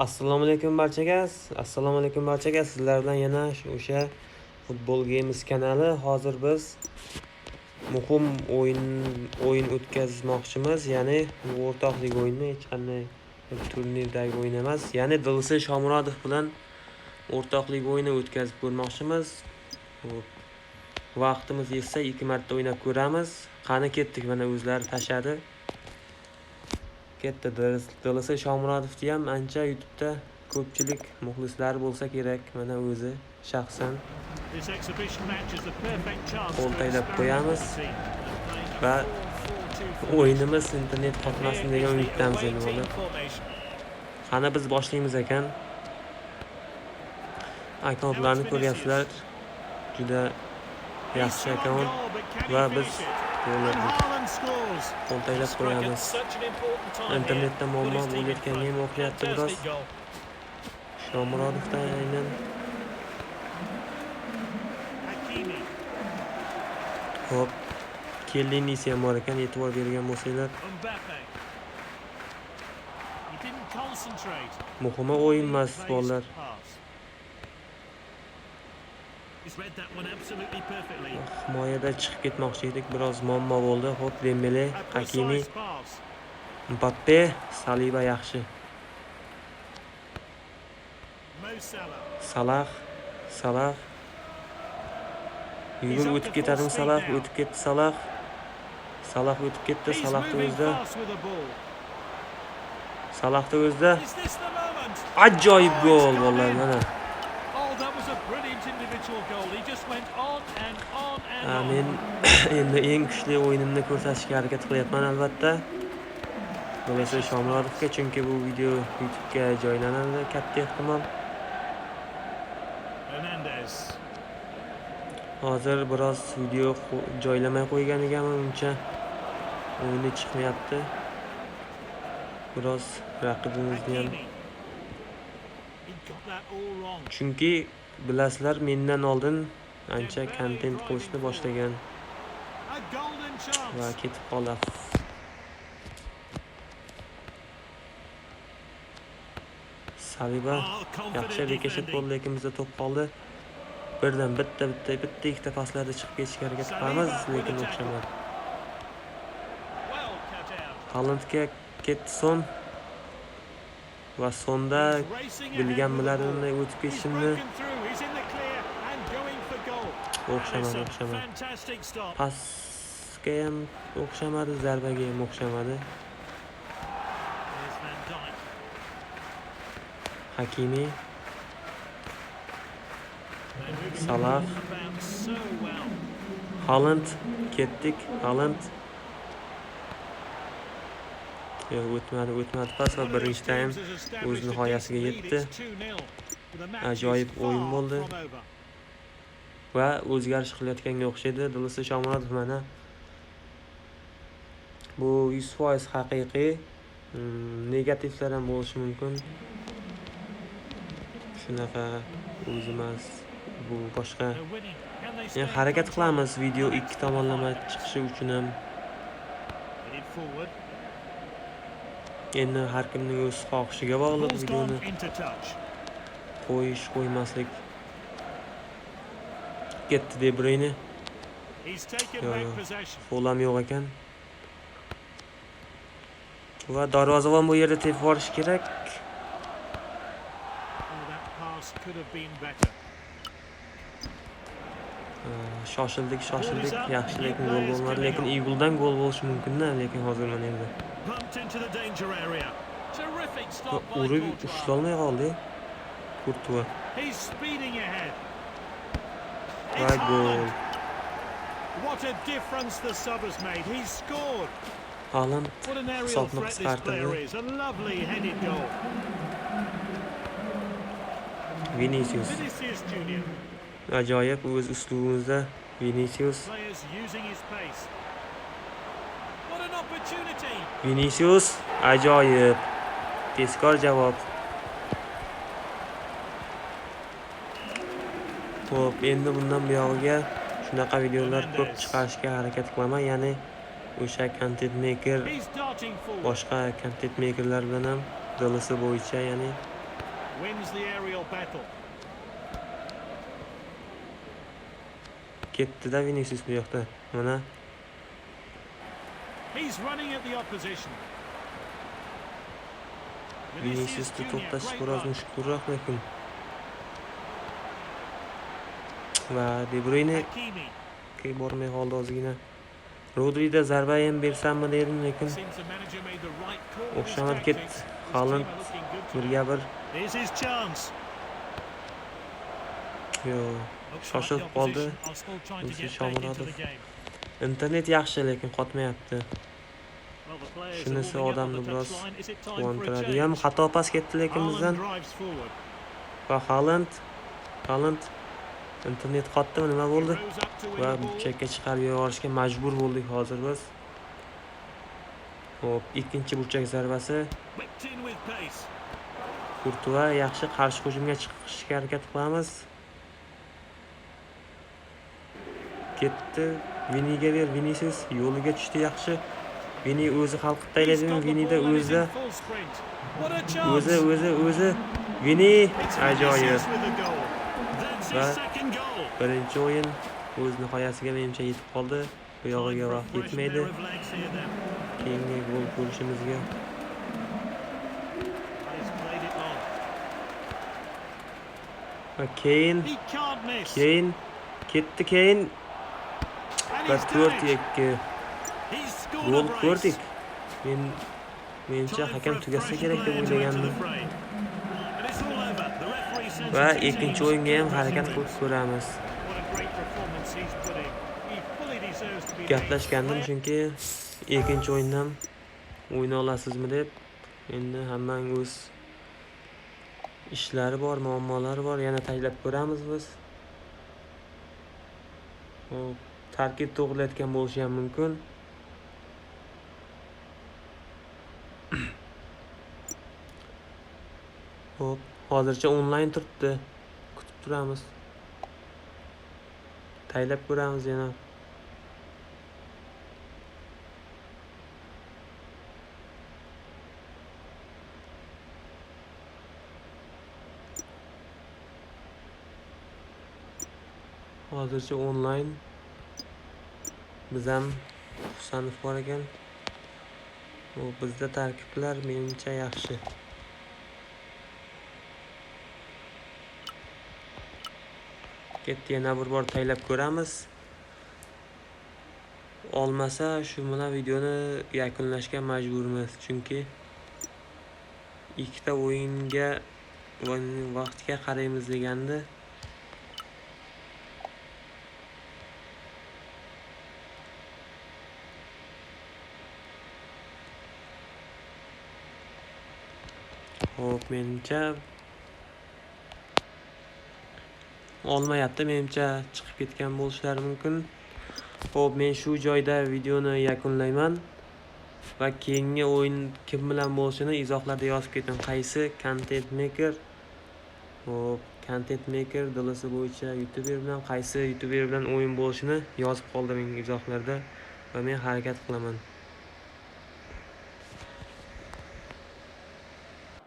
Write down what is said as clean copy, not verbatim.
Assalomu alaykum barchaga. Assalomu alaykum barchaga. Sizlar bilan yana o'sha Football Games kanali. Hozir biz muhim o'yin o'tkazmoqchimiz. Ya'ni bu o'rtoqlik o'yini, hech qanday turnirdagi o'yin emas. Ya'ni DLC Shomurodov bilan o'rtoqlik o'yini o'tkazib ko'rmoqchimiz. Vaqtimiz yetsa 2 marta o'ynab ko'ramiz. Qani ketdik, mana o'zlari tashadi. Ketdi. DLC Shomurodovni ham ancha YouTube'da ko'pchilik muxlislari bo'lsa kerak, mana o'zi shaxsan. Qo'l taylab qo'yamiz va o'yinimiz internet qotmasin degan umiddamiz endi mana. Qani biz boshlaymiz ekan. Akkauntlarni ko'ryapsizlar. Juda yaxshi akkaunt va biz qo'l taylab qo'yamiz. Internetda muammo bo'layotganga ham o'xshayapti biroz. Shomurodovda aynan. Hop, Kellinisi ham bor ekan, e'tibor bergan bo'lsanglar. Muhimi o'yin emas, bolalar. Himoyada chiqib ketmoqchi edik, biroz muammo bo'ldi. Hop, Dembele, Hakimi, Mbappe, Saliba yaxshi. Salah, Salah. Yugur o'tib ketadimi Salah? O'tib ketdi Salah. Salah o'tib ketdi, Salahni o'zida. Salahni o'zida. Ajoyib gol bolalar mana. Men endi eng kuchli o'yinimni ko'rsatishga harakat qilyapman albatta. DLC Shomurodovga, chunki bu video YouTube'ga joylanadi katta ehtimol. Hozir biroz video joylamay qo'yganigami uncha o'yini chiqmayapti. Biroz raqibimizni ham, chunki bilasizlar, mendan oldin ancha kontent qo'shni boshlagan va ketib qoldi. Saliba yaxshi rikoshet bo'ldi, lekin bizda to'p qoldi. Birdan bitta ikkita paslarda chiqib ketishga harakat qilamiz, lekin o'xshamadi. Haalandga ketdi son va sonda bilgan bilarimni o'tib ketishimni o'xshamadi. Pasga ham o'xshamadi, zarbaga ham o'xshamadi. Hakimi, Salah, Haaland, ketdik. Haaland. Yo'q, o'tmadi pas va birinchi taym o'z nihoyasiga yetdi. Ajoyib o'yin bo'ldi va o'zgarish qilayotganga o'xshaydi DLC Shomurodov. Mana bu 100% haqiqiy, negativlar ham bo'lishi mumkin. Shunaqa o'zimiz bu boshqa. Yani harakat qilamiz video ikki tomonlama chiqishi uchun ham. Endi har kimning o'z xohishiga bog'liq videoni qo'yish, qo'ymaslik. Ketdi De Bruyne. Yo'q, gol ham yo'q ekan. Va darvozabon bu yerda tepib yuborish kerak. Shoshildik. Yaxshi, lekin gol bo'lmadi. Lekin Eagle'dan gol bo'lishi mumkin-da, lekin hozir mana endi. Urib ushlolmay qoldi Kurtuva. Va gol. Haaland hisobni qisqartirdi. Vinicius. Ajoyib o'z uslubimizda Vinicius. Vinicius ajoyib. Tezkor javob. Xo'p, endi bundan buyog'iga shunaqa videolar ko'p chiqarishga harakat qilaman. Ya'ni o'sha content maker, boshqa content makerlar bilan ham DLC bo'yicha, ya'ni Ketdi-da Vinicius bu yoqda. Mana. Viniciusni to'xtatish biroz mushkulroq lekin. Va De Bruyne bormay qoldi ozgina. Rodri'da zarba ham bersammi dedim, lekin o'xshamadi ketdi. Haaland 1-1. Yo'q, shoshilib qoldi. Shomurodov. Internet yaxshi, lekin qotmayapti. Shunisi odamni biroz quvontiradi. Ham xato pas ketdi lekin bizdan. Va Haaland internet qotdimi, nima bo'ldi? Va burchakka chiqarib yuborishga majbur bo'ldik hozir biz. Xo'p, ikkinchi burchak zarbasi. Kurtuva yaxshi qarshi hujumga chiqishga harakat qilamiz. Ketdi. Viniga ber, Vinicius yo'liga tushdi yaxshi. Vini o'zi hal qilib tayladimi? Vinida o'zi o'zi Vini ajoyib. Va birinchi o'yin o'z nihoyasiga menimcha yetib qoldi. Bu yog'iga vaqt yetmaydi. Keyingi gol ko'rishimizga. Va keyin ketdi keyin va 4-2 gol ko'rdik. Menimcha hakam tugatsa kerak deb o'ylagandim. Va ikkinchi o'yinga ham harakat qilib ko'ramiz. Gaplashgandim chunki ikkinchi o'yindan o'yna olasizmi deb. Endi hammaning o'z ishlari bor, muammolari bor. Yana tashlab ko'ramiz biz. Xo'p, tarkib to'g'rilayotgan bo'lishi ham mumkin. Xo'p, hozircha onlayn turibdi. Kutib turamiz. Taylab ko'ramiz yana. Hozircha onlayn. Biz ham Husanov bor ekan. U bizda tarkiblar menimcha yaxshi. Ketdi, yana bir bor taylab ko'ramiz. Olmasa shu bilan videoni yakunlashga majburmiz, chunki ikkita o'yinga vaqtga qaraymiz degandi. Xo'p, menimcha olmayapti, menimcha chiqib ketgan bo'lishlari mumkin. Xo'p, men shu joyda videoni yakunlayman va keyingi o'yin kim bilan bo'lishini izohlarda yozib keting. Qaysi content maker? Xo'p, content maker dilisi bo'yicha YouTuber bilan qaysi YouTuber bilan o'yin bo'lishini yozib qoldiring izohlarda va men harakat qilaman.